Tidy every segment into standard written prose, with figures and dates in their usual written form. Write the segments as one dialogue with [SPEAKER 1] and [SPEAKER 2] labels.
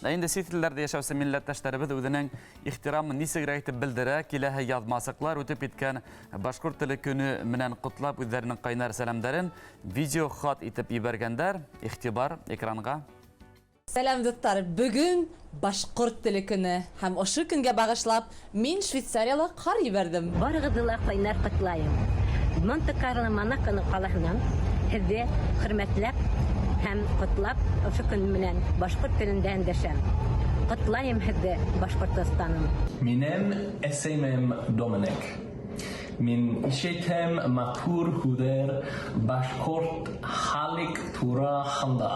[SPEAKER 1] Ә инде сит илләрҙә йәшәүсе милләттәштәребеҙ үҙенең ихтирамын нисегерәк итеп белдерә, киләһе яҙмасыҡлар үтеп киткән Башҡорт теле көне менән ҡотлап үҙҙәренең ҡайнар сәләмдәрен видео хат итеп ебәргәндәр. Игътибар экранға.
[SPEAKER 2] Сәләм, дуҫтар! Бөгөн Башҡорт теле көне һәм ошо көнгә бағышлап мин Швейцарияла ҡар ебәрҙем.
[SPEAKER 3] Барығыҙҙы ла ҡайнар ҡотлайым. Монте-Карло Монаконың ҡалаһынан һеҙҙе хөрмәтләп һәм ҡотлап ошо көн менән башҡорт телендә эндәшәм. Ҡотлайым һеҙҙе, Башҡортостаным!
[SPEAKER 4] Минем исемем Доминик. Мин ишетәм матур һүҙҙәр башҡорт халыҡ тураһында.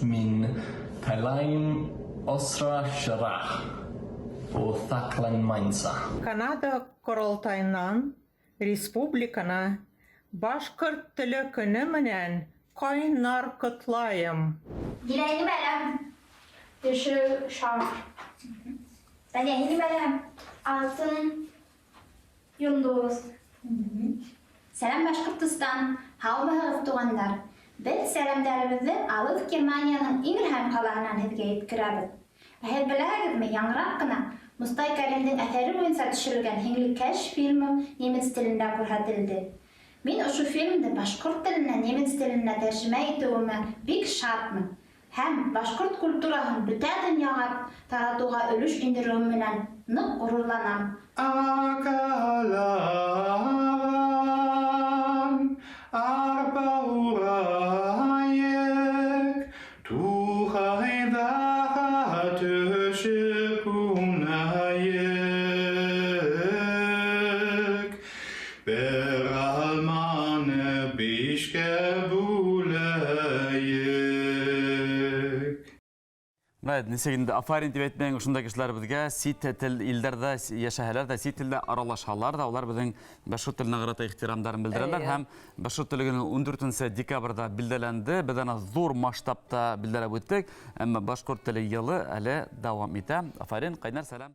[SPEAKER 4] Мин теләйем осрашырға оҫаҡланмайынса.
[SPEAKER 5] Канада Ҡоролтайынан республиканы Башҡорт теле көне менән ҡайнар ҡотлайым!
[SPEAKER 6] Дилә, һин нимә алаһың?
[SPEAKER 7] Йәшел шар.
[SPEAKER 6] Дания, һин нимә алаһың?
[SPEAKER 7] Алтын йондоҙ.
[SPEAKER 6] Сәләм, Башҡортостан! Һаумыһығыҙ, туғандар! Беҙ сәләмдәребеҙҙе алыҫ Германияның Ингельхайм ҡалаһынан һеҙгә еткерәбеҙ. Ә һеҙ беләһегеҙме, яңыраҡ ҡына Мостай Кәримдең әҫәре буйынса төшөрөлгән Һеңлекәш фильмы немец телендә күрһәтелде. Мин ошо фильмды башҡорт теленән немец теленә тәржемә итеүемә бик шатмын һәм башҡорт культураһын бөтә донъяға таратыуға өлөш индереүем менән ныҡ ғорурланам.
[SPEAKER 8] Арҡалаған арпа урайыҡ, Туғайҙа төшөп уйнайыҡ. Бер алманы бишкә бүләйек.
[SPEAKER 1] Менә нисек инде афарин тип әйтмәйең ошондай кешеләребеҙгә, сит тел илдәрҙә йәшәһәләр дә, сит телдә аралашһалар ҙа, улар беҙҙең башҡорт теленә ҡарата ихтирамдарын белдерәләр. Һәм башҡорт теле көнө 14 декабрҙә билдәләнде. Беҙ аны ҙур масштабта билдәләп үттек. Әммә башҡорт теле йылы әле дауам итә. Афарин, ҡайнар сәләм.